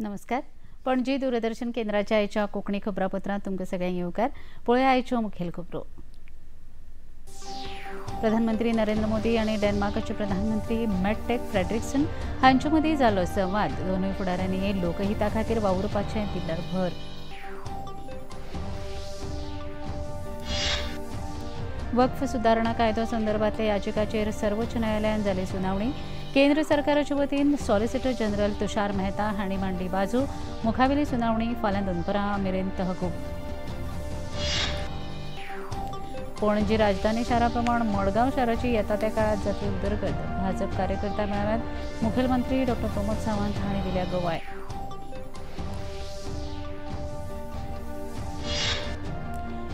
नमस्कार. पणजी दूरदर्शन केंद्राच्या आयच्या कोंकणी खबरापत्रांत तुमकां सगळ्यांक येवकार. पळोवया आयच्यो मुखेल खबरो. प्रधानमंत्री नरेंद्र मोदी आनी डेन्मार्काचे प्रधानमंत्री मेट्टे फ्रेडरिक्सन हांचे मदीं जालो संवाद. दोनूय फुडाऱ्यांनी लोकहिता खातीर वावुरपाचें दिल्यार भर. वक्फ सुदारणा कायदो संदर्भातल्या याचिकाचेर सर्वोच्च न्यायालयान जाली सुनावणी. केंद्र सरकाराच्या वतीन सॉलिसिटर जनरल तुषार मेहता हांणी मांडली बाजू. मुखावेली सुनावणी फाल्यां दनपरां मेरेन तहकूब. पणजी राजधानी शारा प्रमाण मडगांव शाराची येता त्या काळात जातली उदरगत. भाजप कार्यकर्ता मेळाव्यात मुखेलमंत्री डॉ प्रमोद सावंत हांणी दिल्या गवाय.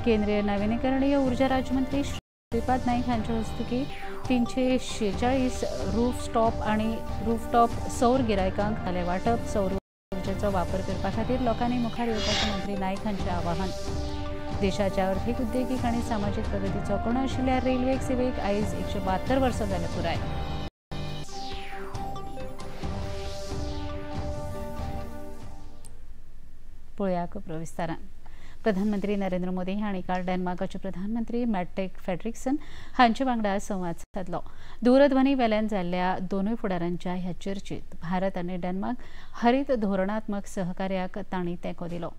केंद्रीय नविनीकरणीय ऊर्जा राज्यमंत्री श्रीपाद नाईक हांच्या हस्तुकी 346 रूफटॉप आणि रूफटॉप सौर गिरायकांक जालें वाटप. सौर ऊर्जेचो वापर करपा खातीर लोकांनी मुखार येवपाचें मंत्री नाईक हांचें आवाहन. देशाच्या अर्थीक, उद्देगीक आनी सामाजीक प्रगतीचो कणो आशिल्ल्या रेल्वे सेवेक आयज 172 वर्सां जाल्या पुराय. पळोवया खबरो विस्तारान. प्रधानमंत्री नरेंद्र मोदी हांणी काल डेन्मार्काचे प्रधानमंत्री मेट्टे फ्रेडरिक्सन हांचे वांगडा संवाद सादलो. दूरध्वनी वेल्यान जाल्ल्या दोनूय फुडारांच्या ह्या चर्चेत भारत आनी डेन्मार्क हरित धोरणात्मक सहकार्याक तांणी तेंको दिलो.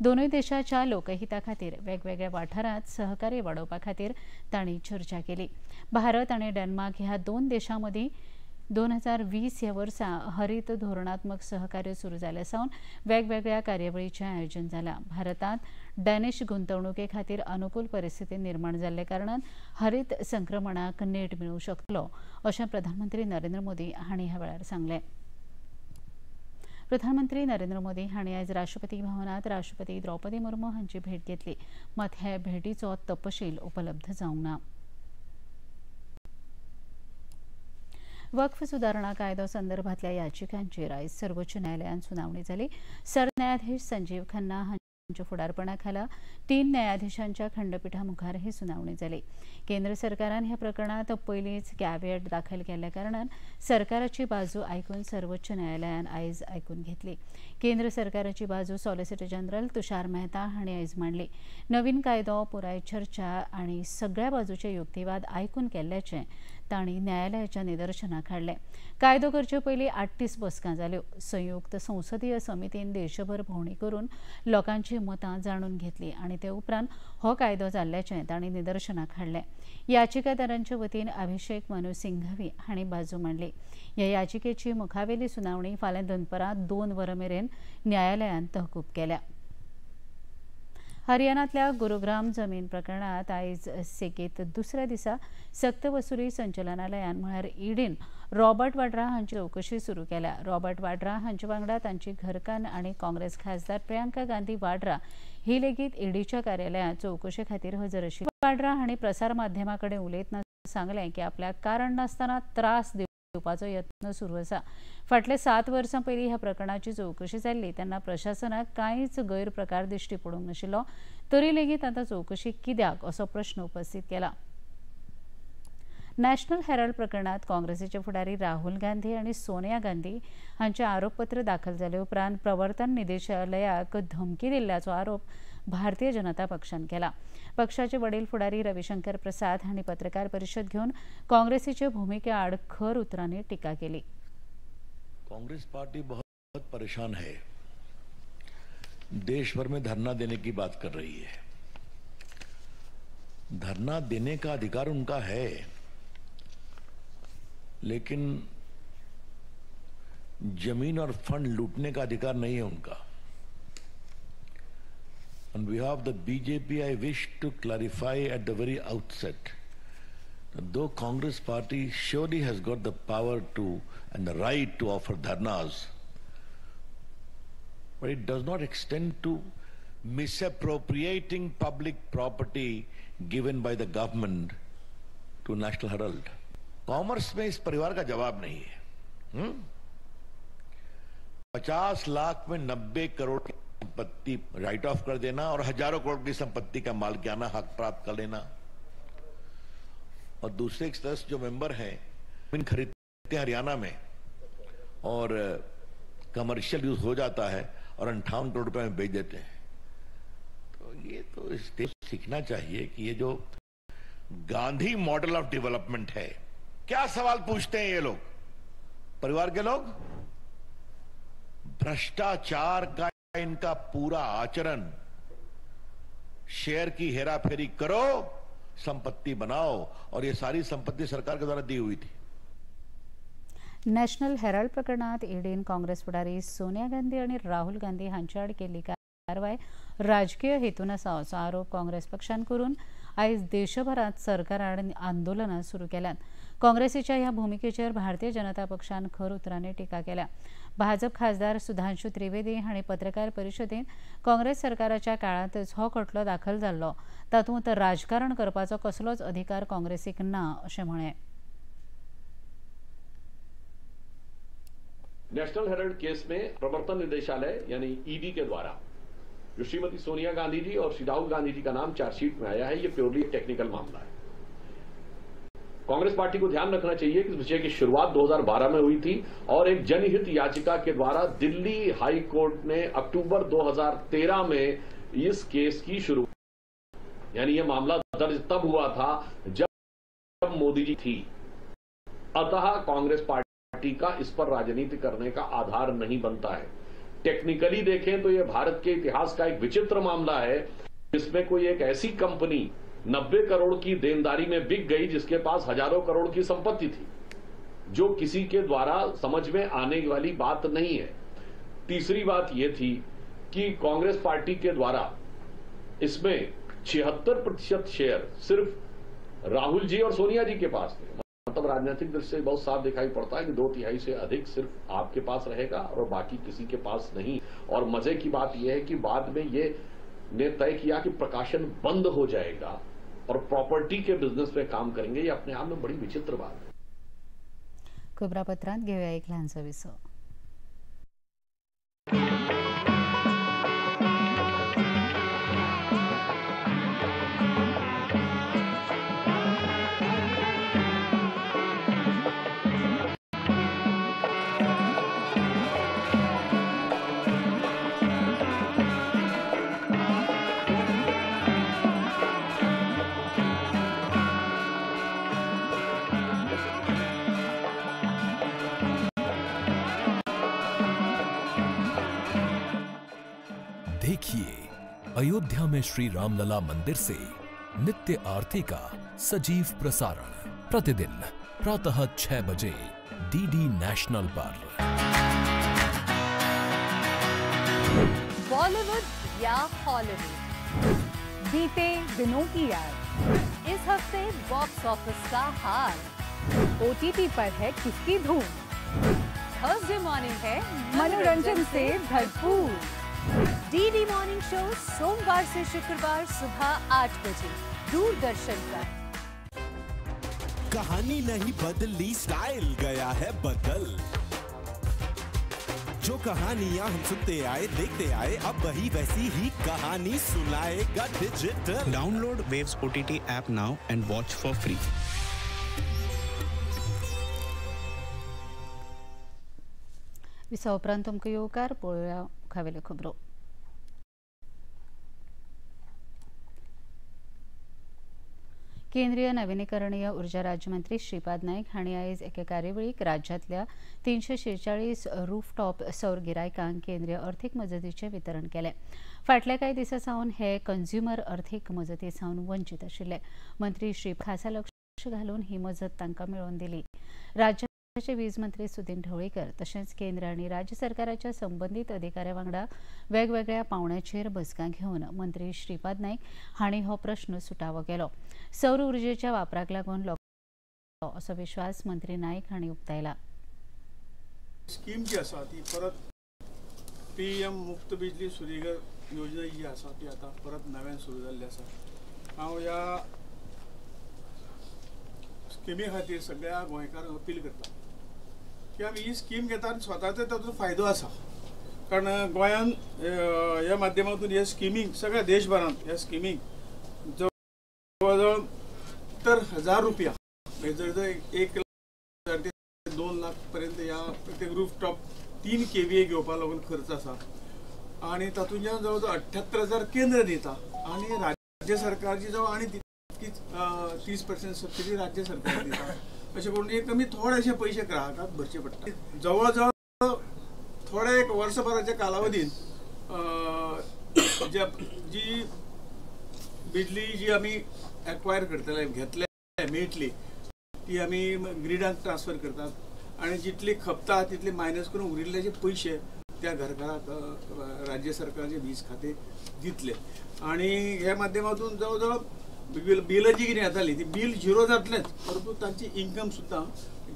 दोनूय देशाच्या लोकहिता खातीर वेगवेगळ्या वाठारांत सहकार्य वाडोवपा खातीर तांणी चर्चा केली. भारत आनी डेन्मार्क ह्या दोन देशां मदीं 2020 ह्या वर्सा हरित धोरणात्मक सहकार्य सुरू जाल्या सावन वेगवेगळ्या कार्यावळीचें आयोजन जालां. भारतांत डॅनिश गुंतवणुके खातीर अनुकूल परिस्थिती निर्माण जाल्ल्या कारणान हरित संक्रमणाक नेट मेळूं शकतलो अशें प्रधानमंत्री नरेंद्र मोदी हांणी ह्या वेळार सांगलें. प्रधानमंत्री नरेंद्र मोदी हांणी आयज राष्ट्रपती भवनात राष्ट्रपती द्रौपदी मुर्मू हांची भेट घेतली. मात हे भेटीचो तपशील उपलब्ध जावंक ना. वक्फ सुदारणा कायदो संदर्भातल्या याचिकांचेर आयज सर्वोच्च न्यायालयान सुनावणी जाली. सरन्यायाधीश संजीव खन्ना हांच्या फुडारपणा खाला 3 न्यायाधीशांच्या खंडपीठा मुखार ही सुनावणी जाली. केंद्र सरकारान ह्या प्रकरणात पयलींच कॅव्हिएट दाखल केल्ल्या कारणान सरकाराची बाजू आयकून सर्वोच्च न्यायालयान आयज आयकून घेतली. केंद्र सरकाराची बाजू सॉलिसिटर जनरल तुषार मेहता हांणी आयज मांडली. नवीन कायदो पुराय चर्चा आनी सगळ्या बाजूचे युक्तिवाद आयकून केल्ल्याचें तांणी न्यायालयाच्या निदर्शनाक हाडलें. कायदो करचे पयलीं 38 बसकां जाल्यो. संयुक्त संसदीय समितीन देशभर भोंवडी करून लोकांची मतां जाणून घेतली आनी ते उपरांत हो कायदो जाल्ल्याचें तांणी निदर्शनाक हाडलें. याचिकादारांचे वतीन अभिषेक मनु सिंघवी हांणी बाजू मांडली. ह्या याचिकेची मुखावेली सुनावणी फाल्यां दनपरां 2 वरां मेरेन न्यायालयान तहकूब केल्या. हरियाणांतल्या गुरुग्राम जमीन प्रकरणात आयज सेगीत दुसऱ्या दिसा सक्तवसुली संचलनालयान म्हळ्यार ईडीन रॉबर्ट वाड्रा हांची चवकशी सुरू केल्या. रॉबर्ट वाड्रा हांचे वांगडा तांची घरकान्न आनी काँग्रेस खासदार प्रियांका गांधी वाड्रा ही लेगीत ईडीच्या कार्यालयांत चवकशे खातीर हजर आशिल्ली. वाड्रा हांणी प्रसार माध्यमां कडेन उलयतना सांगलें की आपल्याक कारण नासतना त्रास दिवपाचो यत्न सुरू आसा. फाटले 7 वर्सां पयलीं ह्या प्रकरणाची चवकशी जाल्ली तेन्ना प्रशासनाक कांयच गैरप्रकार दिश्टी पडूंक नाशिल्लो, तरी लेगीत आतां चवकशी कित्याक असो प्रश्न उपस्थित केला. नॅशनल हेराल्ड प्रकरणात काँग्रेसीचे फुडारी राहुल गांधी आनी सोनिया गांधी हांचे आरोपपत्र दाखल जाले उपरांत प्रवर्तन निदेशालयाक धमकी दिल्ल्याचो आरोप भारतीय जनता पक्षान केला. पक्षाचे वडील फुडारी रविशंकर प्रसाद हांणी पत्रकार परिशद घेवन काँग्रेसीचे भूमिके आड खर उतरांनी टीका केली. कांग्रेस पार्टी बहुत परेशान है, देश भर में धरना देने की बात कर रही है. धरना देने का अधिकार उनका है, लेकिन जमीन और फंड लूटने का अधिकार नहीं है उनका. On behalf of the BJP, I wish to clarify at the very outset that though Congress party surely has got the power to and the right to offer dharnas, but it does not extend to misappropriating public property given by the government to National Herald. Commerce में इस परिवार का जवाब नहीं है. 50 लाख में 90 करोड़ की संपत्ति right of कर देना और हजारों करोड़ की संपत्ति का मालिकाना हक प्राप्त कर लेना, और दूसरे एक सदस्य जो मेंबर हैं जमीन खरीदते हैं हरियाणा में और कमर्शियल यूज हो जाता है और 58 करोड़ रुपए में बेच देते हैं। तो ये तो इस देश सीखना चाहिए कि ये जो गांधी मॉडल ऑफ डेवलपमेंट है, क्या सवाल पूछते हैं ये लोग, परिवार के लोग। भ्रष्टाचार का इनका पूरा आचरण, शेयर की हेराफेरी करो, संपत्ति बनाओ, और ये सारी संपत्ति सरकार के द्वारा दी हुई थी। नॅशनल हेराल्ड प्रकरणात ईडीन काँग्रेस फुडारी सोनिया गांधी आणि राहुल गांधी हांचे आड केल्ली कारवाय राजकीय हेतून आसा असो आरोप काँग्रेस पक्षान करून आयज देशभरात सरकाराआड आंदोलनां सुरू केल्यात। काँग्रेसीच्या ह्या भूमिकेचेर भारतीय जनता पक्षान खर उतरांनी टिका केल्या। भाजप खासदार सुधांशु त्रिवेदी हांणी पत्रकार परिशदेंत काँग्रेस सरकाराच्या काळांतच हो खटलो दाखल जाल्लो, तातूंत राजकारण करपाचो कसलोच अधिकार काँग्रेसीक ना अशें म्हळें। नेशनल हेराल्ड केस में प्रवर्तन निदेशालय यानी ईडी के द्वारा जो श्रीमती सोनिया गांधी जी और श्री राहुल गांधी जी का नाम चार्जशीट में आया है, ये प्योरली टेक्निकल मामला है। कांग्रेस पार्टी को ध्यान रखना चाहिए कि इस विषय की शुरुआत 2012 में हुई थी और एक जनहित याचिका के द्वारा दिल्ली हाई कोर्ट ने अक्टूबर 2013 में इस केस की शुरुआत, यानी यह मामला दर्ज तब हुआ था जब मोदी जी थी। अतः कांग्रेस पार्टी का इस पर राजनीति करने का आधार नहीं बनता है। टेक्निकली देखें तो यह भारत के इतिहास का एक विचित्र मामला है जिसमें कोई एक ऐसी कंपनी 90 करोड़ की देनदारी में बिक गई जिसके पास हजारों करोड़ की संपत्ति थी, जो किसी के द्वारा समझ में आने वाली बात नहीं है। तीसरी बात यह थी कि कांग्रेस पार्टी के द्वारा इसमें 76% शेयर सिर्फ राहुल जी और सोनिया जी के पास थे। मतलब राजनीतिक दृष्टि से बहुत साफ दिखाई पड़ता है कि 2/3 से अधिक सिर्फ आपके पास रहेगा और बाकी किसी के पास नहीं। और मजे की बात यह है कि बाद में ये ने तय किया कि प्रकाशन बंद हो जाएगा और प्रॉपर्टी के बिजनेस में काम करेंगे। ये अपने आप में बड़ी विचित्र बात है। खबरापत्रांत घेऊया एक ल्हानसो विसव। देखिए अयोध्या में श्री रामलला मंदिर से नित्य आरती का सजीव प्रसारण प्रतिदिन प्रातः 6 बजे डीडी नेशनल पर। बॉलीवुड या हॉलीवुड, बीते दिनों की याद, इस हफ्ते बॉक्स ऑफिस का हाल, ओटीटी पर है किसकी धूम, थर्सडे मॉर्निंग है मनोरंजन से भरपूर। डीडी मॉर्निंग शो सोमवार से शुक्रवार सुबह 8 बजे दूरदर्शन पर। कहानी नहीं बदली, स्टाइल गया है बदल। जो कहानियां हम सुनते आए देखते आए, अब वही वैसी ही कहानी सुनाएगा digital. Download Waves OTT app now and watch for free. विसा उपरांत तुमकां येवकार पळोवया मुखावेल्यो खबरो। केंद्रीय नविनीकरणीय ऊर्जा राज्यमंत्री श्रीपाद नाईक हांणी आयज एके कार्यावळीक राज्यांतल्या 346 रूफटॉप सौर गिरायकांक केंद्रीय अर्थीक मजतीचें वितरण केलें। फाटल्या कांय दिसां सावन हे कंज्युमर अर्थीक मजती सावन वंचीत आशिल्ले। मंत्री श्री खासा लक्ष घालून ही मजत तांकां मेळोवन दिली। राज्याचे वीज मंत्री सुदिन ढवळीकर तशेंच केंद्र आनी राज्य सरकाराच्या संबंदीत अधिकाऱ्यां वांगडा वेगवेगळ्या पावंड्याचेर बसका घेवन मंत्री श्रीपाद नाईक हांणी हो प्रश्न सुटावो केलो। सौर ऊर्जेच्या वापराक लागून लोकांक असो विश्वास मंत्री नाईक हांणी उक्तायला। स्कीम जी आसा ती परत पीएम मुक्त बिजली सूर्यघर योजना जी आसा ती आतां परत नव्यान सुरू जाल्ली आसा। हांव ह्या स्किमी खातीर सगळ्या गोंयकारांक अपील करता की आमी ही स्कीम घेता आनी स्वताचो तातूंत फायदो आसा, कारण गोंयान ह्या माध्यमांतून ह्या स्किमींक सगळ्या देशभरांत ह्या स्किमींक जवळ जवळ 70,000 रुपया म्हणजे जवळ जवळ 1 लाख ते 2 लाख पर्यंत ह्या प्रत्येक रूफटॉप 3 kVA घेवपा लागून खर्च आसा आनी तातूंतल्यान जवळ जवळ 78,000 केंद्र दिता आनी राज्य सरकारची जवळ आनी तितकीच 30% सबसिडी राज्य सरकार दिता. अशें करून एक कमी थोडेशे पयशे ग्राहकाक भरचे पडटा. जवळ जवळ थोड्या एक वर्सभराच्या कालावधीन जी बिजली जी आमी एक्वायर करतले, घेतले, मेळटली ती आमी ग्रिडाक ट्रान्सफर करतात आनी जितली खपता तितली मायनस करून उरिल्ले जे पयशे त्या घरघराक राज्य सरकारचे वीज खाते दितले. आनी ह्या माध्यमातून जवळ जवळ बिलां जी कितें येताली ती बील झिरो जातलेंच, परंतु तांची इन्कम सुद्दां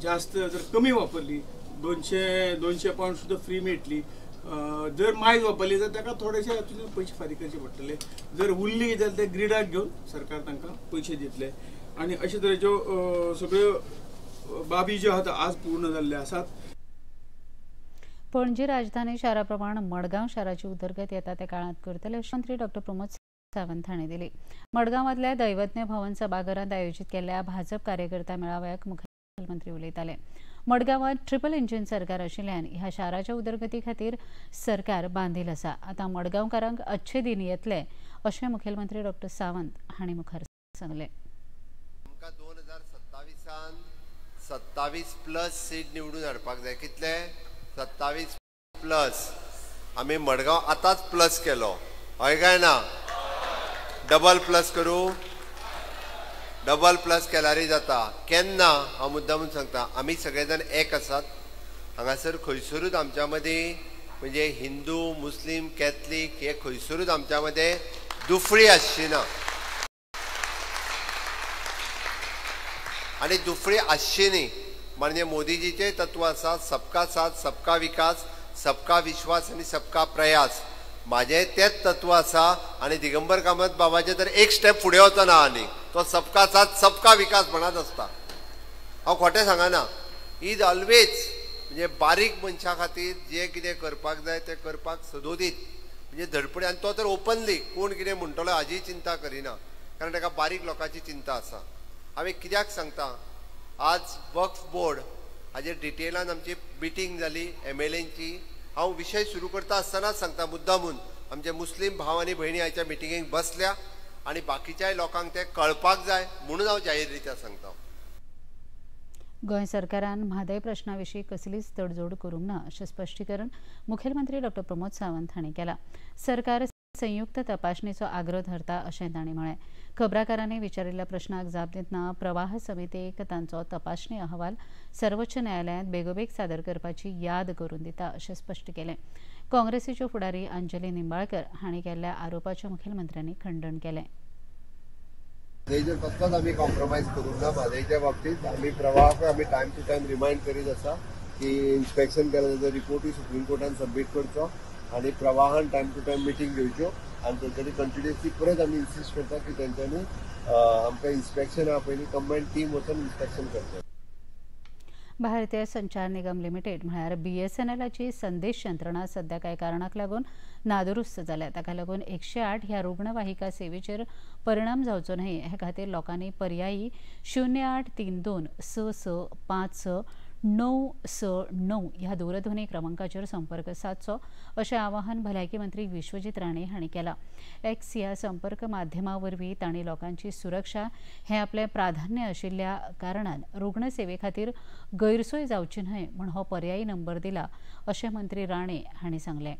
जास्त जर कमी वापरली 200 पॉयंट सुद्दां फ्री मेळटली. जर मायज वापरली जाल्यार ताका थोडेशे हातूंतल्यान पयशे फारीक करचे पडटले. जर उरली जाल्यार ते ग्रिडाक घेवन सरकार तांकां पयशे दितले. आनी अशे तरेच्यो सगळ्यो बाबी ज्यो आहात आज पूर्ण जाल्ल्यो आसात. पणजी राजधानी शारा प्रमाण मडगांव शाराची उदरगत येता त्या काळांत करतले अशें मंत्री डॉ प्रमोद सावंत हांणी दिली. मडगांवांतल्या दैवज्ञ भवन सभाघरांत आयोजीत केल्ल्या भाजप कार्यकर्ता मेळाव्याक मुखेलमंत्री उलयताले. मडगांवांत ट्रिपल इंजिन सरकार आशिल्ल्यान ह्या शाराच्या उदरगती खातीर सरकार बांधील आसा. आतां मडगांवकारांक अच्छे दिन येतले अशें मुखेलमंत्री डॉ सावंत हांणी मुखार सांगलें. आमकां 2027 27 प्लस सीट निवडून हाडपाक जाय. कितले? 27 प्लस. आमी मडगांव आतांच प्लस केलो, हय काय ना? डबल प्लस करूं? डबल प्लस केल्यारय जाता. केन्ना हांव मुद्दामून सांगता, आमी सगळे जाण एक आसात. हांगासर खंयसरूच आमच्या मदीं म्हणजे हिंदू, मुस्लीम, कॅथलीक हे खंयसरूच आमच्या मदें दुफळी आसची ना आनी दुफळी आसची न्ही. म्हणजे मोदीजीचें तत्व आसा, सबका साथ, सबका विकास, सबका विश्वास आनी सबका प्रयास. म्हाजें तेंच तत्व आसा आनी दिगंबर कामत बाबाचें तर एक स्टेप फुडें वचना आनी तो सबका साथ सबका विकास म्हणत आसता. हांव खोटें सांगना. Is always म्हणजे बारीक मनशा खातीर जें कितें करपाक जाय तें करपाक सदोदीत म्हणजे धडपडी. आनी तो तर ओपनली कोण कितें म्हणटलो हाजी चिंता करिना, कारण ताका बारीक लोकांची चिंता आसा. हांवें कित्याक सांगता, आज वक्फ बोर्ड हाजेर डिटेलान आमची मिटींग जाली MLAंची. हांव विशय सुरू करता आसतनाच सांगता मुद्दामून, आमचे मुस्लीम भाव आनी भयणी आयच्या मिटिंगेक बसल्या आनी बाकीच्याय लोकांक ते कळपाक जाय म्हणून हांव जाहीर रित्या सांगता. गोंय सरकारान म्हादय प्रश्ना विशीं कसलीच तडजोड करूंक ना अशें स्पश्टीकरण मुखेलमंत्री डॉ प्रमोद सावंत हांणी केलां. सरकार संयुक्त तपासणेचो आग्रो धरता अशें तांणी म्हळें. खबराकारांनी विचारिल्ल्या प्रश्नाक जाप दितना प्रवाह समितीक तांचो तपासणी अहवाल सर्वोच्च न्यायालयांत बेगोबेग सादर करपाची याद करून दिता अशें स्पश्ट केलें. काँग्रेसीच्यो फुडारी अंजली निंबाळकर हांणी केल्ल्या आरोपाचें मुखेलमंत्र्यांनी खंडण केलें. म्हादयचेर कसलोच आमी कॉम्प्रोमायज करूंक ना. म्हादयच्या बाबतींत आमी प्रवाहाक आमी टायम टू टायम रिमायंड करीत आसा की इन्स्पेक्शन केला ताचो रिपोर्टूय सुप्रीम कोर्टान सबमीट करचो आनी प्रवाहान टायम टू टायम मिटींग घेवच्यो आनी तेंच्यांनी कंटिन्युअसली परत आमी इन्सिस्ट करता की तेंच्यांनी आमकां इन्स्पेक्शन आहा पयलीं कंबायन टीम वचून इन्स्पेक्शन करचें. भारतीय संचार निगम लिमिटेड म्हळ्यार BSNLची संदेश यंत्रणा सध्या कांय कारणाक लागून नादुरुस्त जाल्या. ताका लागून 108 ह्या रुग्णवाहिका सेवेचेर परिणाम जावचो न्हय हे खातीर लोकांनी पर्यायी 0832 6 6 5 9 6 9 ह्या दूरध्वनी क्रमांकाचेर संपर्क सादचो अशें आवाहन भलायकी मंत्री विश्वजीत राणे हांणी केलां. एक्स ह्या संपर्क माध्यमा वरवीं तांणी लोकांची सुरक्षा हें आपलें प्राधान्य आशिल्ल्या कारणान रुग्णसेवे खातीर गैरसोय जावची न्हय म्हूण हो पर्यायी नंबर दिला अशें मंत्री राणे हांणी सांगलें.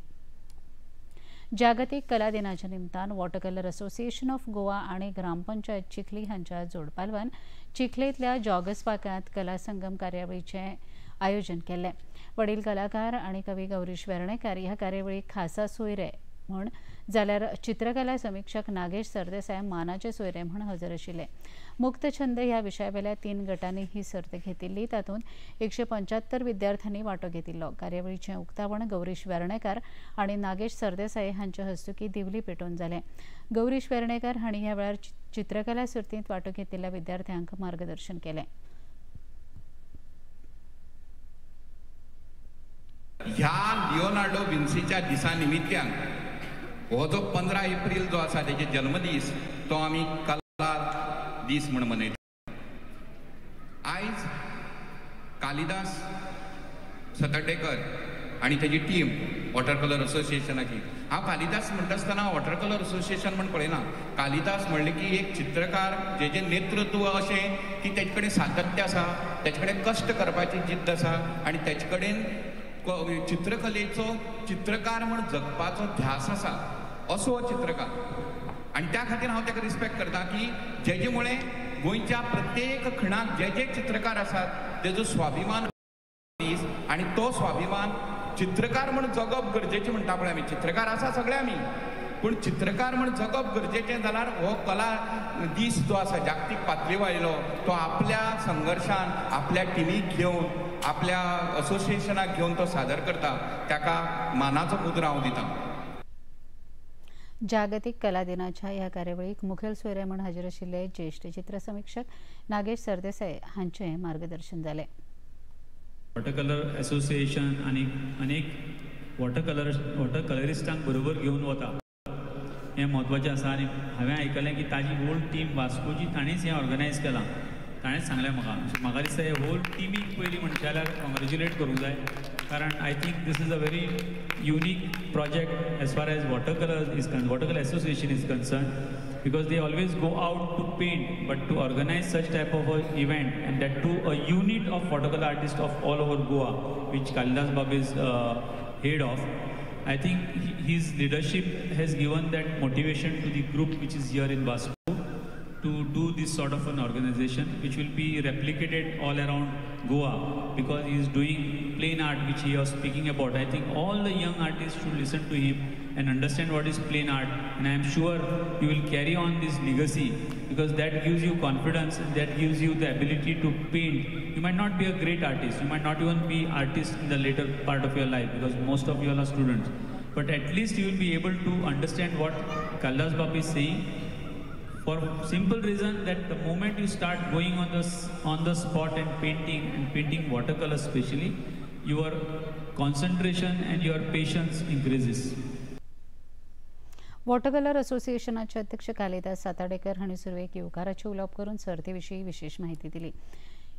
जागतिक कला दिनाच्या निमतान water colour association of Goa आनी ग्रामपंचायत चिखली हांच्या जोडपालवान चिखलेंतल्या जॉगस पार्कांत कला संगम कार्यावळीचें आयोजन केल्लें. वडील कलाकार आनी कवी गौरीश वेर्णेकार ह्या कार्यावळीक खासा सोयरे म्हूण जाल्यार चित्रकला समिक्षक नागेश सरदेसाय मानाचे सोयरे म्हूण हजर आशिल्ले. मुक्तछंद ह्या विशयावेल्या 3 गटांनी ही सर्त घेतिल्ली. तातूंत 175 विद्यार्थ्यांनी वांटो घेतिल्लो. कार्यावळीचें उक्तावण गौरीश वेर्णेकार आनी नागेश सरदेसाय हांच्या हस्तुकीं दिवली पेटोवन जालें. गौरीश वेर्णेकार हांणी ह्या वेळार चित्रकला सर्तींत वांटो घेतिल्ल्या विद्यार्थ्यांक मार्गदर्शन केलें. ह्या लिओनार्डो विन्सीच्या दिसा निमित्यान हो जो 15 एप्रिल जो आसा तेजे जल्मदीस तो आमी कला दीस म्हूण मनयतात. आयज कालिदास सतर्डेकर आनी तेजी टीम वॉटर कलर असोसिएशनाची. हांव कालिदास म्हणटा आसतना वॉटर कलर असोसिएशन म्हण पळयना, कालिदास म्हणलें की एक चित्रकार जेजें नेतृत्व अशें की तेजे कडेन सातत्य आसा, तेजे कडेन कश्ट करपाची जिद्द आसा आनी तेजे कडेन चित्रकलेचो चित्रकार म्हण जगपाचो ध्यास आसा, असो हो चित्रकार. आनी त्या खातीर हांव ताका रिस्पेक्ट करता की जेजे मुळे गोंयच्या प्रत्येक खिणाक जे जे चित्रकार आसात तेजो स्वाभिमान दीस आनी तो स्वाभिमान चित्रकार म्हण जगप गरजेचें म्हणटा पळय आमी. चित्रकार आसा सगळे आमी, पूण चित्रकार म्हण जगप गरजेचें जाल्यार हो कला दीस जो आसा जागतीक पातळी वयलो तो आपल्या संघर्शान आपल्या टिमीक घेवन आपल्या असोसिएशनाक घेवन तो सादर करता, ताका मानाचो मुद्रा हांव दिता. जागतिक कला दिनाच्या ह्या कार्यावळीक मुखेल सोयरे म्हूण हाजीर आशिल्ले ज्येष्ठ चित्रसमिक्षक नागेश सरदेसाय हांचें मार्गदर्शन जालें. वॉटर कलर असोसिएशन आनी अनेक वॉटर कलरिस्टांक बरोबर घेवन वता हें म्हत्वाचें आसा. आनी हांवें आयकलें की ताजी होल टीम वास्कोची ताणेंच हें ऑर्गनायज केलां, ताणेंच सांगलें म्हाका. सो म्हाका दिसता हे होल टिमीक पयलीं म्हणचे जाल्यार कॉंग्रेच्युलेट करूंक जाय, कारण I think this is a very unique project as far as water colour is water colour association is concern, because they always go out to paint, but to organize such type of an event and that to a unit of watercolor artists of all over Goa, which Kalidas Bab is head of, I think his leadership has given that motivation to the group which is here in Vasco to do this sort of an organization, which will be replicated all around Goa, because he is doing plain art which he was speaking about. I think all the young artists should listen to him and understand what is plain art, and I am sure you will carry on this legacy, because that gives you confidence and that gives you the ability to paint. You might not be a great artist, you might not even be artist in the later part of your life, because most of you all are students, but at least you will be able to understand what Kalidas Bab is saying, for simple reason that the moment you start going on the spot and painting watercolor especially, your concentration and your patience increases. Water colour असोसिएशनाचे अध्यक्ष कालिदास सातार्डेकर हांणी सुरवेक येवकाराचें उलोवप करून सर्तीविशीं विशेष माहिती दिली.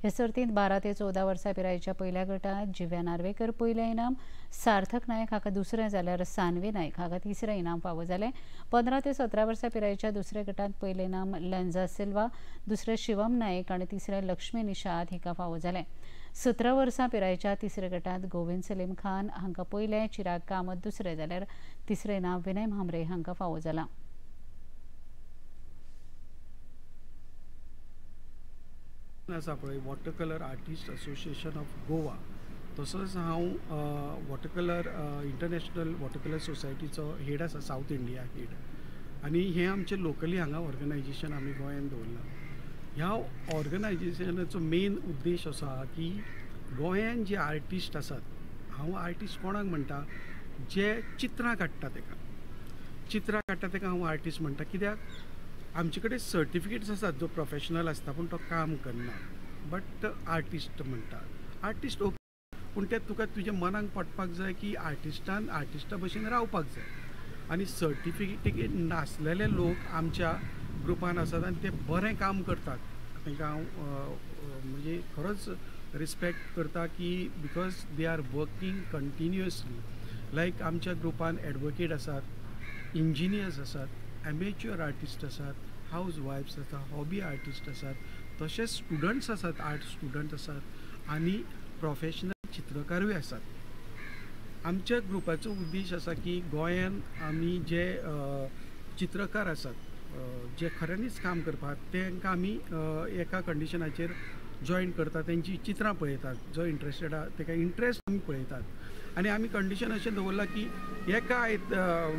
हे सर्तींत 12 ते 14 वर्सां पिरायेच्या पयल्या गटांत जिव्या नार्वेकर पयलें इनाम, सार्थक नायक हाका दुसरें जाल्यार सानवी नायक हाका तिसरें इनाम फावो जालें. 15 ते 17 वर्सां पिरायेच्या दुसऱ्या गटांत पयलें इनाम लेन्झा सिल्वा, दुसरें शिवम नायक आनी तिसरें लक्ष्मी निषाद हिका फावो जालें. 17 वर्सां पिरायेच्या तिसऱ्या गटांत गोविंद सलीम खान हांकां पयलें, चिराग कामत दुसरें जाल्यार तिसरें इनाम विनय म्हांबरे हांकां फावो जालां. आसा पळय water colour artist association of Goa, तसोच हांव water colour international water colour सोसायटीचो हेड आसा, सावथ इंडिया हेड. आनी हें आमचें लोकली हांगा ऑर्गनायजेशन आमी गोंयांत दवरलां. ह्या ऑर्गनायजेशनाचो मेन उद्देश असो आहा की गोंयांत जे आर्टिस्ट आसात, हांव आर्टिस्ट कोणाक म्हणटा, जे चित्रां काडटा तेका, चित्रां काडटा तेका हांव आर्टिस्ट म्हणटा. कित्याक आमचे कडेन सर्टिफिकेट्स आसात जो प्रोफेशनल आसता पूण तो काम करना, बट आर्टिस्ट म्हणटा. आर्टिस्ट ओके, पूण ते तुका तुज्या मनाक पडपाक जाय की आर्टिस्टान आर्टिस्टा भशेन रावपाक जाय. आनी सर्टिफिकेट नासलेले लोक आमच्या ग्रुपान आसात आनी ते बरें काम करतात, तांकां हांव म्हणजे खरोच रिस्पेक्ट करता की because they are working continuously. Like आमच्या ग्रुपान एडवोकेट आसात, इंजिनियर्स आसात, एमेच्युअर आर्टिस्ट आसात, हावज वायफ्स आसात, हॉबी आर्टिस्ट आसात, तशेंच स्टुडंट्स आसात, आर्ट स्टुडंट आसात आनी प्रोफेशनल चित्रकारूय आसात. आमच्या ग्रुपाचो उद्देश आसा की गोंयांत आमी जे चित्रकार आसात जे खऱ्यांनीच काम करपाक, तांकां आमी एका कंडिशनाचेर जॉयन करता, तेंची चित्रां पळयतात, जो इंट्रस्टेड आहा तेका इंट्रस्ट आमी पळयतात. आनी आमी कंडिशन अशें दवरलां की एका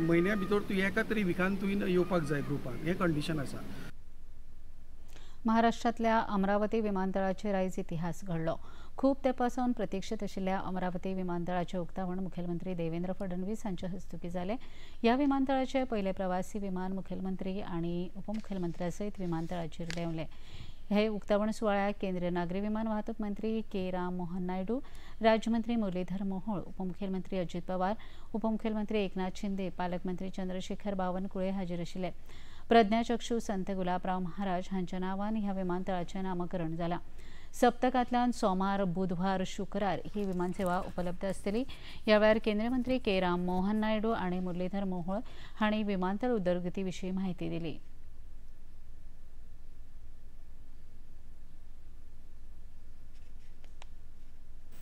म्हयन्या भितर तूं एका तरी विकान तुवें येवपाक जाय ग्रुपान, हें कंडिशन आसा. महाराष्ट्रांतल्या अमरावती विमानतळाचेर आयज इतिहास घडलो. खूब तेंपासावन प्रतिक्षेत आशिल्ल्या अमरावती विमानतळाचें उक्तावण मुखेलमंत्री देवेंद्र फडणवीस हांच्या हस्तुकीं जालें. ह्या विमानतळाचें पयलें प्रवासी विमान मुखेलमंत्री आनी उपमुखेलमंत्र्या सयत विमानतळाचेर देंवलें. हे उक्तावण सुवाळ्याक केंद्रीय नागरी विमान वाहतूक मंत्री के राम मोहन नायडू, राज्यमंत्री मुरलीधर मोहोळ, उपमुखेलमंत्री अजित पवार, उपमुखेलमंत्री एकनाथ शिंदे, पालकमंत्री चंद्रशेखर बावनकुळे हाजीर आशिल्ले. प्रज्ञाचक्षू संत गुलाबराव महाराज हांच्या नांवान ह्या विमानतळाचें नामकरण जालां. सप्तकांतल्यान सोमार, बुधवार, शुक्रार ही विमानसेवा उपलब्ध आसतली. ह्या वेळार केंद्रीय मंत्री के राम मोहन नायडू आनी मुरलीधर मोहोळ हांणी विमानतळ उदरगती विशीं म्हायती दिली.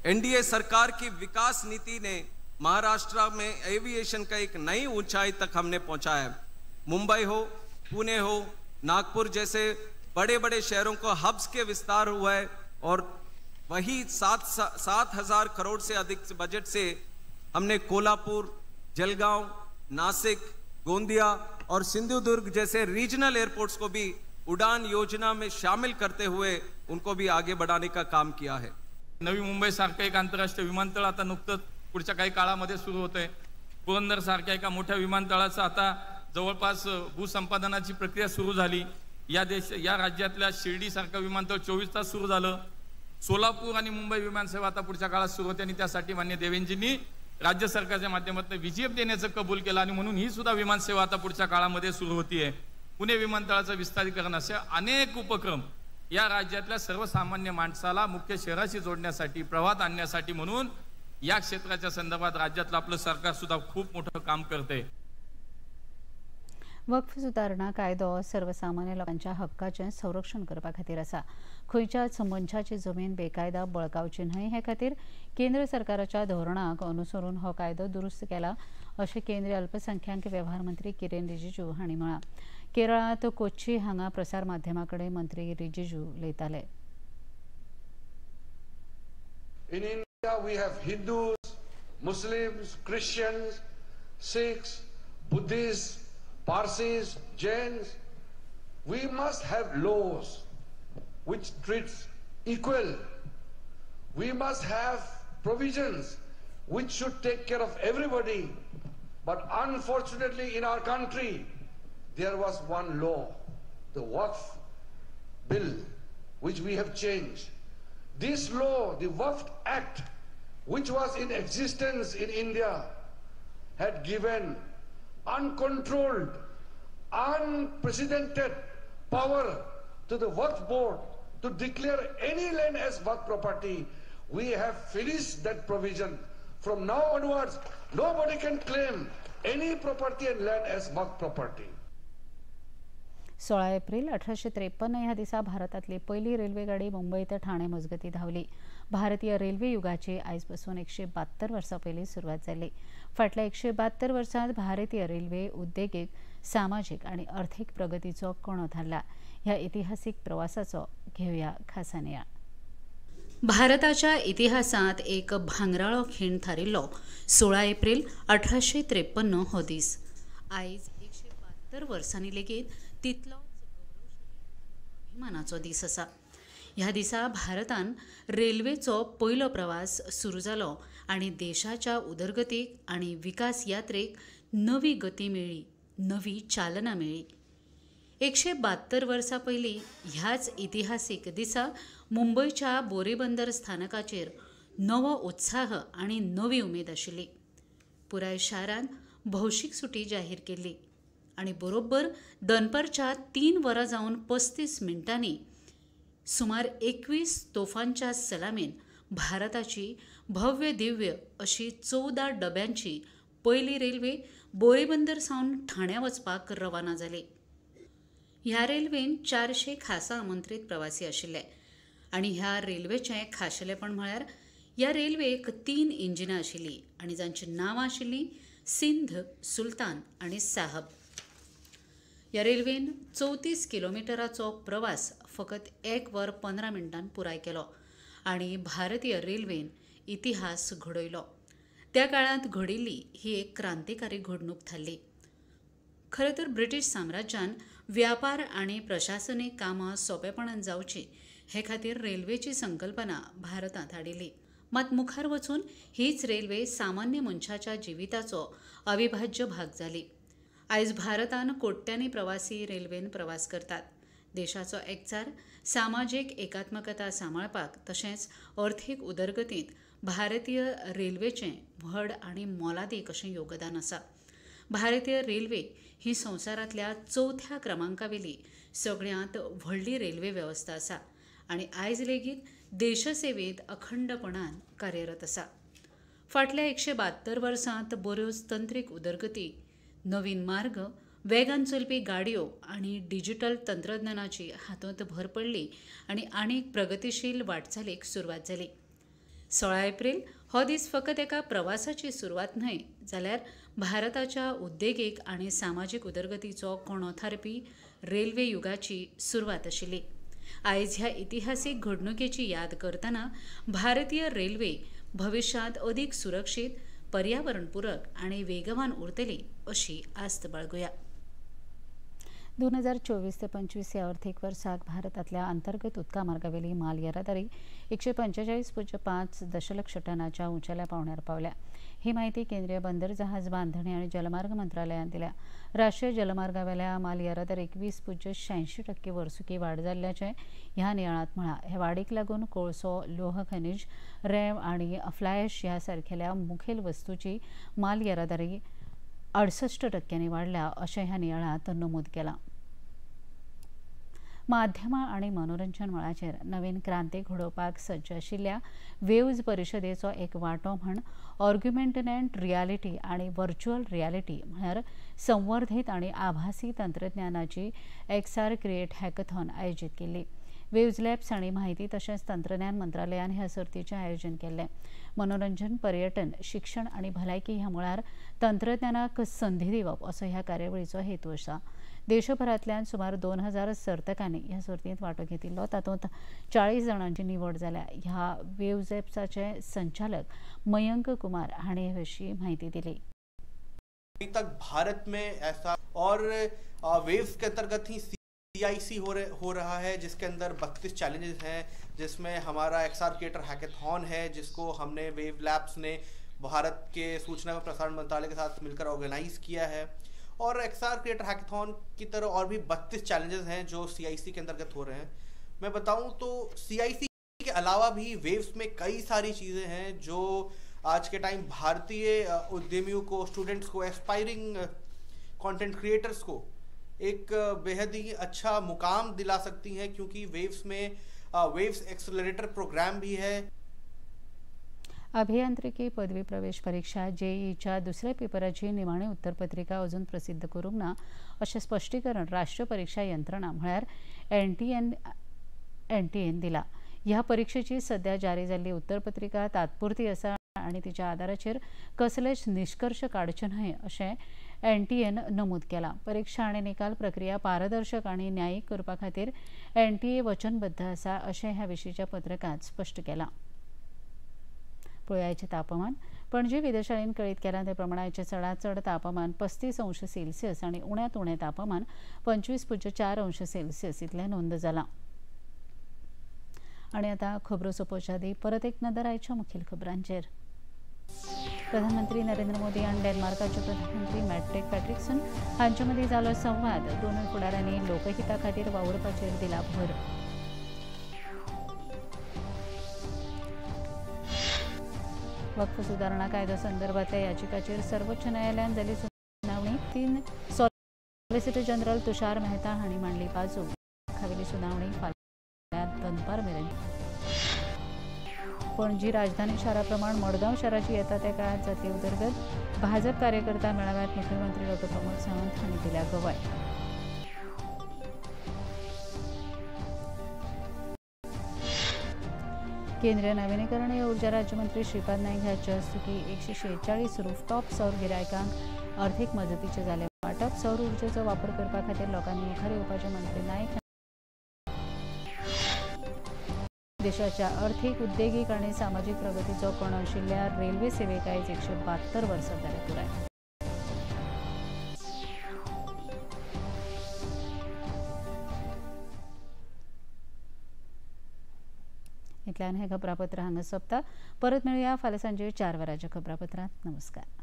एनडीए सरकार की विकास नीति ने महाराष्ट्र में एविएशन का एक नई ऊंचाई तक हमने पहुंचाया है. मुंबई हो, पुणे हो, नागपुर जैसे बड़े बड़े शहरों को हब्स के विस्तार हुआ है और वही 7,000 करोड़ से अधिक बजट से हमने कोल्हापुर, जलगांव, नासिक, गोंदिया और सिंधुदुर्ग जैसे रीजनल एयरपोर्ट्स को भी उड़ान योजना में शामिल करते हुए उनको भी आगे बढ़ाने का काम किया है. नवी मुंबईसारखं एक आंतरराष्ट्रीय विमानतळ आता नुकतंच पुढच्या काही काळामध्ये सुरू होत आहे. पुरंदरसारख्या एका मोठ्या विमानतळाचं आता जवळपास भूसंपादनाची प्रक्रिया सुरू झाली. या राज्यातल्या शिर्डीसारखं विमानतळ 24 तास सुरू झालं. सोलापूर आणि मुंबई विमानसेवा आता पुढच्या काळात सुरू होते आणि त्यासाठी मान्य देवेंद्रजींनी राज्य सरकारच्या माध्यमातून व्हीजीएफ देण्याचं कबूल केलं आणि म्हणून ही सुद्धा विमानसेवा आता पुढच्या काळामध्ये सुरू होतीये. पुणे विमानतळाचं विस्तारीकरण असे अनेक उपक्रम या राज्यातल्या सर्वसामान्य माणसाला मुख्य शहराशी जोडण्यासाठी, प्रवाहात आणण्यासाठी म्हणून या क्षेत्राच्या संदर्भात राज्यातलं आपलं सरकार सुद्धा खूप मोठं काम करते. वक्फ सुदारणा कायदो सर्वसामान्य लोकांच्या हक्काचें संरक्षण करपा खातीर आसा. खंयच्याच मनशाची जमीन बेकायदा बळकावची न्हय हे खातीर केंद्र सरकाराच्या धोरणाक अनुसरून हो कायदो दुरुस्त केला अशें केंद्रीय अल्पसंख्याक वेव्हार मंत्री किरेन रिजिजू हांणी म्हळां. केरळांत कोच्ची हांगा प्रसार माध्यमां कडेन मंत्री रिजिजू उलयताले. In India we have Hindus, Muslims, Christians, Sikhs, Buddhists, Parsis, Jains. We must have laws which treats equal. We must have provisions which should take care of everybody. But unfortunately in our country there was one law, the Waqf Bill, which we have changed. This law, the Waqf Act, which was in existence in India, had given uncontrolled, unprecedented power to the Waqf Board to declare any land as Waqf property. We have finished that provision. From now onwards, nobody can claim any property and land as Waqf property. 16 April 1853 ह्या दिसा भारतांतली पयली railway गाडी मुंबय ते ठाणे मजगती धांवली. भारतीय railway युगाची आयज पसून 172 वर्सां पयलीं सुरवात जाली. फाटल्या 172 वर्सांत भारतीय रेल्वे उद्देगीक, सामाजीक आनी अर्थीक प्रगतीचो कणो थारला. ह्या इतिहासीक प्रवासाचो घेवया खासा नियाळ. भारताच्या इतिहासांत एक भांगराळो खीण थारिल्लो 16 एप्रिल 1853 हो दीस. आयज 172 वर्सांनी लेगीत तितलोच गौरवशाली अभिमानाचो दीस आसा. ह्या दिसा भारतान रेल्वेचो पयलो प्रवास सुरू जालो आनी देशाच्या उदरगतीक आनी विकास यात्रेक नवी गती मेळ्ळी, नवी चालना मेळ्ळी. 172 वर्सां पयलीं ह्याच इतिहासीक दिसा मुंबयच्या बोरीबंदर स्थानकाचेर नवो उत्साह आनी नवी उमेद आशिल्ली. पुराय शारान भौशीक सुटी जाहीर केल्ली आनी बरोबर दनपारच्या 3 वरां जावन 35 मिनटांनी सुमार 21 तोफांच्या सलामीन भारताची भव्य दिव्य अशी 14 डब्यांची पयली रेल्वे बोरीबंदर सावन ठाण्या वचपाक रवाना जाली. ह्या रेल्वेन 400 खासा आमंत्रीत प्रवासी आशिल्ले आनी ह्या रेल्वेचें खाशेलेपण म्हळ्यार ह्या रेल्वेक 3 इंजिनां आशिल्लीं आनी जांचीं नांवां आशिल्लीं सिंध, सुलतान आनी साहब. ह्या रेल्वेन 34 किलोमिटराचो प्रवास फकत 1 वर 15 मिनटान पुराय केलो आनी भारतीय रेल्वेन इतिहास घडयलो. त्या काळांत घडिल्ली ही एक क्रांतिकारी घडणूक थारली. खरें तर ब्रिटीश साम्राज्यान व्यापार आनी प्रशासनीक कामां सोंपेपणान जावची हे खातीर रेल्वेची संकल्पना भारतांत हाडिल्ली. मात मुखार वचून हीच रेल्वे सामान्य मनशाच्या जिविताचो अविभाज्य भाग जाली. आयज भारतान कोट्यांनी प्रवासी रेल्वेन प्रवास करतात. देशाचो एकचार, सामाजीक एकात्मकता सांबाळपाक तशेंच अर्थीक उदरगतींत भारतीय रेल्वेचें व्हड आनी मोलादीक अशें योगदान आसा. भारतीय रेल्वे ही संवसारांतल्या 4थ्या क्रमांकावेली सगळ्यांत व्हडली रेल्वे वेवस्था आसा आनी आयज लेगीत देशसेवेंत अखंडपणान कार्यरत आसा. फाटल्या 172 वर्सांत बऱ्योच तंत्रीक उदरगती, नवीन मार्ग, वेगान चलपी गाडयो आनी डिजिटल तंत्रज्ञानाची हातूंत भर पडली आनी आनीक प्रगतिशील वाटचालीक सुरवात जाली. 16 एप्रिल हो दीस फकत एका प्रवासाची सुरवात न्हय, जाल्यार भारताच्या उद्देगीक आनी सामाजीक उदरगतीचो कणो थारपी रेल्वे युगाची सुरवात आशिल्ली. आयज ह्या इतिहासीक घडणुकेची याद करतना भारतीय रेल्वे भविष्यांत अदीक सुरक्षीत, पर्यावरणपूरक आनी वेगवान उरतली अशी आस्त बाळगुया. 2024 ते 25 ह्या अर्थीक वर्साक भारतांतल्या अंतर्गत उदका मार्गावेली माल येरादारी 145.5 दशलक्ष टनाच्या उंचेल्या पावंड्यार पावल्या. ही माहिती केंद्रीय बंदर जहाज बांधणी आनी जलमार्ग मंत्रालयान दिल्या. राष्ट्रीय जलमार्गावेल्या माल येरादारीक 20.86% वर्सुकी वाड जाल्ल्याचें ह्या नियाळांत म्हळां. हे वाडीक लागून कोळसो, लोह खनिज, रेंव आनी फ्लायश ह्या सारकेल्या मुखेल वस्तूची माल येरादारी 68% वाडल्या अशें ह्या नियाळांत नमूद केलां. माध्यमां आनी मनोरंजन मळाचेर नवीन क्रांती घडोवपाक सज्ज आशिल्ल्या वेव्ज परिशदेचो एक वांटो म्हूण ऑर्ग्युमेंटेड रियालिटी आनी व्हर्च्युअल रियालिटी म्हळ्यार संवर्धीत आनी आभासी तंत्रज्ञानाची एक्सआर क्रिएट हॅकथॉन आयोजीत केल्ली. वेव्ज लॅब्स आनी माहिती तशेंच तंत्रज्ञान मंत्रालयान ह्या सर्तीचें आयोजन केल्लें. मनोरंजन, पर्यटन, शिक्षण आनी भलायकी ह्या मळार तंत्रज्ञानाक संदी दिवप असो ह्या कार्यावळीचो हेतू आसा. देशभरांतल्यान सुमार 2000 सर्तकांनी ह्या सर्तींत वांटो घेतिल्लो. तातूंत 40 जाणांची निवड जाल्या. ह्या वेव्ज लॅब्साचे संचालक मयंक कुमार हांणी हे विशीं म्हायती दिली. अभी तक भारत में ऐसा और वेव्स के अंतर्गत ही CIC हो रहा है, जिसके अंदर 32 चैलेंजेस हैं, जिसमें हमारा XR creator hackathon है, जिसको हमने वेव लैब्स ने भारत के सूचना एवं प्रसारण मंत्रालय के साथ मिलकर ऑर्गेनाइज किया है। और XR creator hackathon की तरह और भी 32 चैलेंजेस हैं जो CIC के अंतर्गत हो रहे हैं। मैं बताऊं तो CIC के अलावा भी वेव्स में कई सारी चीज़ें हैं जो आज के टाइम भारतीय उद्यमियों को, स्टूडेंट्स को, एस्पायरिंग कंटेंट क्रिएटर्स को एक बेहद ही अच्छा मुकाम दिला सकती हैं, क्योंकि वेव्स में वेव्स एक्सेलरेटर प्रोग्राम भी है। अभियांत्रिकी पदवी प्रवेश परीक्षा जेईच्या दुसऱ्या पेपराची निमाणी उत्तरपत्रिका अजून प्रसिद्ध करूंक ना अशें स्पश्टीकरण राष्ट्रीय परीक्षा यंत्रणा म्हळ्यार एनटीएन दिला. ह्या परीक्षेची सध्या जारी जाल्ली उत्तरपत्रिका तात्पुरती आसा आनी तिच्या आदाराचेर कसलेच निष्कर्ष काडचे न्हय अशें एनटीएन नमूद केलां. परीक्षा आनी निकाल प्रक्रिया पारदर्शक आनी न्यायीक करपा खातीर एनटीए वचनबद्ध आसा अशें ह्या विशींच्या पत्रकांत स्पश्ट केलां. पळयाचें तापमान. पणजी वेधशाळेन कळीत केलां ते प्रमाण आयचें चडांत चड तापमान 35 अंश सेल्सियस आनी उण्यांत उणें तापमान 25.4 अंश सेल्सियस इतलें नोंद जालां. आनी आतां खबरो सोंपोवच्या आदीं परत एक नदर आयच्या मुखेल खबरांचेर. प्रधानमंत्री नरेंद्र मोदी आनी डेन्मार्काचे प्रधानमंत्री मॅट्रिक पॅट्रिक्सन हांचे मदीं जालो संवाद. दोनूय फुडाऱ्यांनी लोकहिता खातीर वावुरपाचेर दिला भर. वक्फ सुदारणा कायदो संदर्भातल्या याचिकाचेर सर्वोच्च न्यायालयान जाली सुनावणी. 3 सॉलिसिटर जनरल तुषार मेहता हांणी मांडली बाजू. खावेली सुनावणी फाल्यां दनपार मेरेन. पणजी राजधानी शारा प्रमाण मडगांव शाराची येता त्या काळात जातली उदरगत. भाजप कार्यकर्ता मेळाव्यात मुख्यमंत्री डॉ प्रमोद सावंत हांणी दिल्या गवाय. केंद्रीय नवीनीकरणीय ऊर्जा राज्यमंत्री श्रीपाद नाईक हांचे हस्तुकीं 146 रूफटॉप सौर गिरायकांक अर्थीक मजतीचें जालें वांटप. सौर उर्जेचो वापर करपा खातीर लोकांनी मुखार येवपाचें मंत्री नाईक. देशाच्या अर्थीक, उद्देगीक आनी सामाजीक प्रगतीचो कणो आशिल्ल्या रेल्वे सेवेक आयज 172 वर्सां जाली पुराय. इतल्यान हें खबरापत्र हांगा सोंपता. परत मेळुया फाल्यां सांजे 4 वरांच्या खबरापत्रांत. नमस्कार.